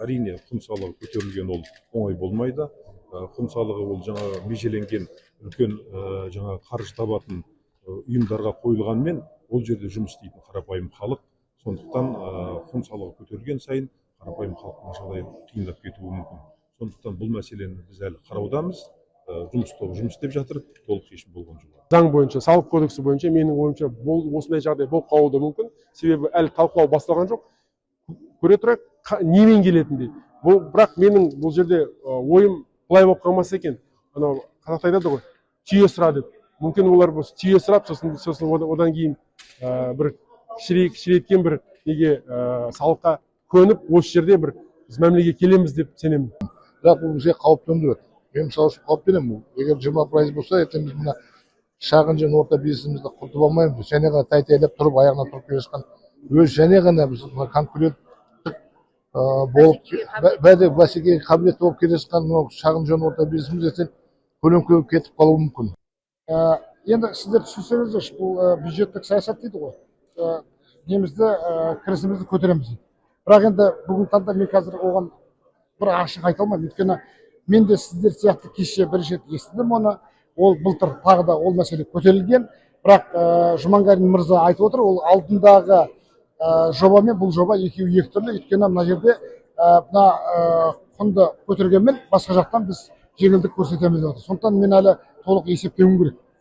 Әрине, құн салығы көтерілген ол оңай болмайды. Құн салығы ол жаңағы межеленген үлкен жаңағы қаржы табатын ұйымдарға қойылғанмен, ол жерде жұмыс істейтін қарапайым халық. Сондықтан құн салығы көтерілген сайын қарапайым халықтың жағдайы қиындап кетуі мүмкін. Сондықтан бұл мәселені біз әлі қараудамыз. Жұмыс тобы жұмыс істеп жатыр, толық шешім болған жоқ. Заң бойынша, салық кодексі бойынша, менің ойымша, бұл осындай жағдай болып қалуы да мүмкін. Себебі әлі талқылау басталған жоқ. Көре тұрайық, немен келетіндей. Бұл, бірақ менің бұл жерде ойым былай болып қалмаса екен. Анау қазақта айтады ғой, түйе сұра деп. Мүмкін олар болса түйе сұрап, сосын одан кейін бір кішірейткен бір неге салыққа көніп, осы жерде бір біз мәмілеге келеміз деп сенемін. Бірақ бұл бізге қауіп төндіреді. Мен мысалы үшін қауіптенемін. Егер 20% болса, ертең біз мына шағын және орта бизнесімізді құртып алмаймыз. Және ғана тәй-тәйлеп тұрып, аяғынан тұрып келе жатқан өз және ғана біз мына конкуренттік болып, бәсекеге қабілетті болып келе жатқан мынау шағын және орта бизнесіміз ертең көлеңкеге кетіп қалуы мүмкін. Енді сіздер түсінсеңіздерші, бұл бюджеттік саясат дейді ғой. Немізді, кірісімізді көтереміз дейді. Бірақ енді бүгінгі таңда мен қазір оған бір ашық айта алмаймын. Өйткені мен де сіздер сияқты кеше бірінші рет естідім оны. Ол былтыр тағы да ол мәселе көтерілген. Бірақ Жұманғарин мырза айтып отыр, ол алдындағы жоба мен бұл жоба екеуі екі түрлі. Өйткені мына жерде мына құнды көтергенмен басқа жақтан біз жеңілдік көрсетеміз деп отыр. Сондықтан мен әлі толық есептеуім керек.